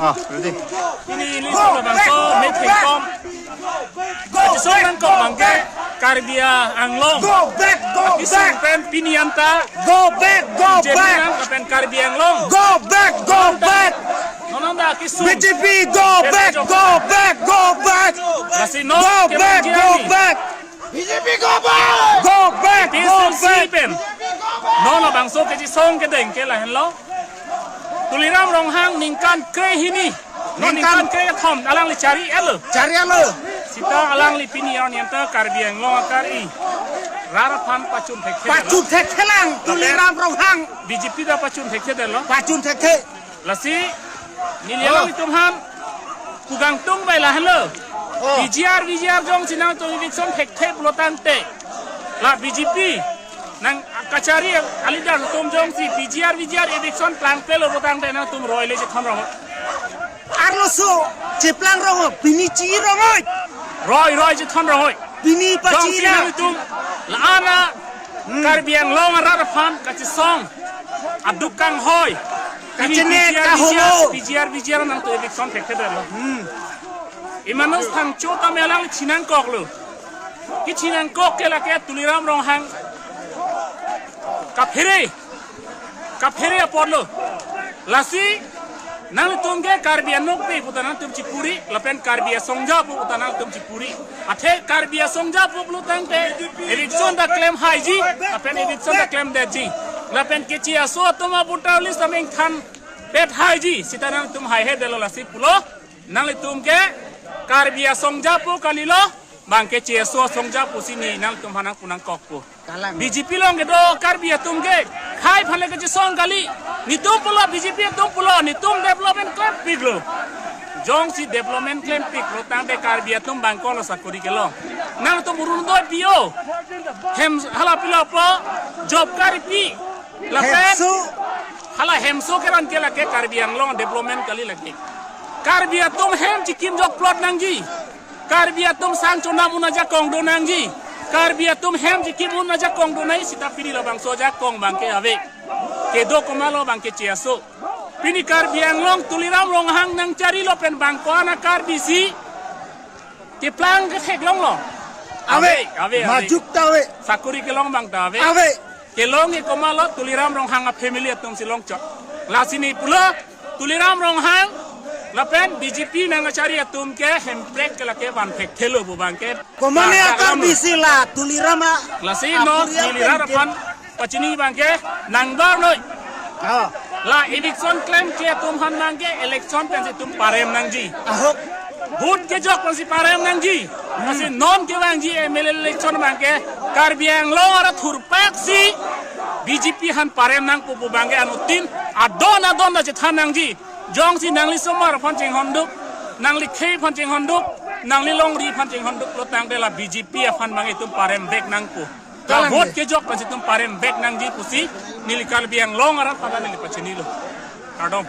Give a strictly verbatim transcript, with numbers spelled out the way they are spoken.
Ah, ready. Pini ili labangso meeting kom. Kachisong nangkok abangke Karbi Anglong. Go back, go Akisung back. Pen pini anta. Go back, go Jemi back. Nang kapen Karbi Anglong. Go back, go back. Non anta akisung. B J P, go back, go back, go back. Lasi non Go back, kemang go jami. Back. B J P go back! Go back! Go T S L C back! Pen. Non labangso kachisong kedeng ke lahenlo. Tuliram Ronghang ningkan krehini. Non ningkan Ningkan krethom alangli chari-etlo. Chari-etlo. Sita alangli pini arni anta Karbi Anglong akari. Rat aphan pachun thekthe. Pachun thekthe lang Tuliram Ronghang. B J P ta pachun thekthedetlo. Pachun thekthe. Lasi, neli Oh. alanglitum aphan pu kangtung bai lahenlo. Oh. P G R, V G R jongsi nangtum eviction thekthe pulo tangte. La B J P nangkachari a-leader atum jongsi P G R, V G R eviction plangpelo pulo tangte nangtum roi le chethon roi. Arloso, cheplang roi, pini chi roi. Roi, roi, chethon roi. Pini pachi Jongsi na. Nangtum, la-an a, Hmm. Karbi Anglong arat aphan kachisong. Aduk kanghoi. Kachene P G R, kaholo. P G R, V G R nangtum eviction thekthedetlo. Hmm. Emmanuel Thangcho ta me alangli chinangkoklo. Kachinangkok ke lake Tuliram Ronghang kaphere. Kaphere apotlo. Lasi nangtum ke Karbi anokpe puta nangtum chipuri, lapen Karbi asongja pu puta nangtum chipuri. Athe Karbi asongja pu pulo tangte, eviction ta klem haiji, lapen eviction ta klemdetji. Lapen keche aso atum a-voter list ameng thanpet haiji, sita nangtum haihedetlo lasi pulo. Nanglitum ke Karbi asongja pu kalilo, bangke keche aso asongja pusi ne nangtum aphan nangpu nangkokpo. Kalang. B J P along kedo Karbi atum ke, khai aphan le kachisong kali. Netum pulo, B J P atum pulo, netum development klempiklo. Jongsi development klempiklo tangte Karbi atum bangkolo sakori kelong. Nangtum Orunodoi pi-o. Hem hala pilo po, job card pi. Lapen Hemso. Hala hemso keron ke lake Karbi Anglong development kali lake. Karbi atum hem chikimjok plot nangji. Karbi atum sang chonam un ajakong do nangji. Karbi atum hem chikim un ajakong do nangji sita pini labangso ajakong bangke ave. Kedo komatlo bangke keche aso. Pini Karbi Anglong Tuliram Ronghang nangcharilo pen bangko-an a-Karbi si keplang ketheklonglo. Ave. Ave, ave, ave. Majuk ta ave. Sakori kelong abang ta ave. Ave. Kelong ke komatlo Tuliram Ronghang a-family atum si longchot. Lasi ne pulo Tuliram Ronghang lapen B J P nangkachari atum ke Hemprek ke lake van thekthelo pu bangke. Komane bangke akan alam. Bisi la Tuliram a. Lasi non apuri Tuliram akan aphan pachini bangke nangdor noi. Ah. La eviction klemkle atum aphan bangke election pensi itum parem nangji. Ahok. Vote kejok pensi parem nangji. Hmm. Lasi non kevangji M L A election bangke Karbi Anglong arat thurpak si B J P aphan parem nangpo pu bangke anuttin adon adon ta chethan nangji. Jongsi nangli somar aphan chinghonduk, nangli khei aphan chinghonduk, nangli longri aphan chinghonduklo tangte la B J P aphan bangke itum parem back nangpo. Kalang. Vote kejok pensi itum parem back nangji pusi neli Karbi Anglong arat aphan neli pachinilo. Kardom.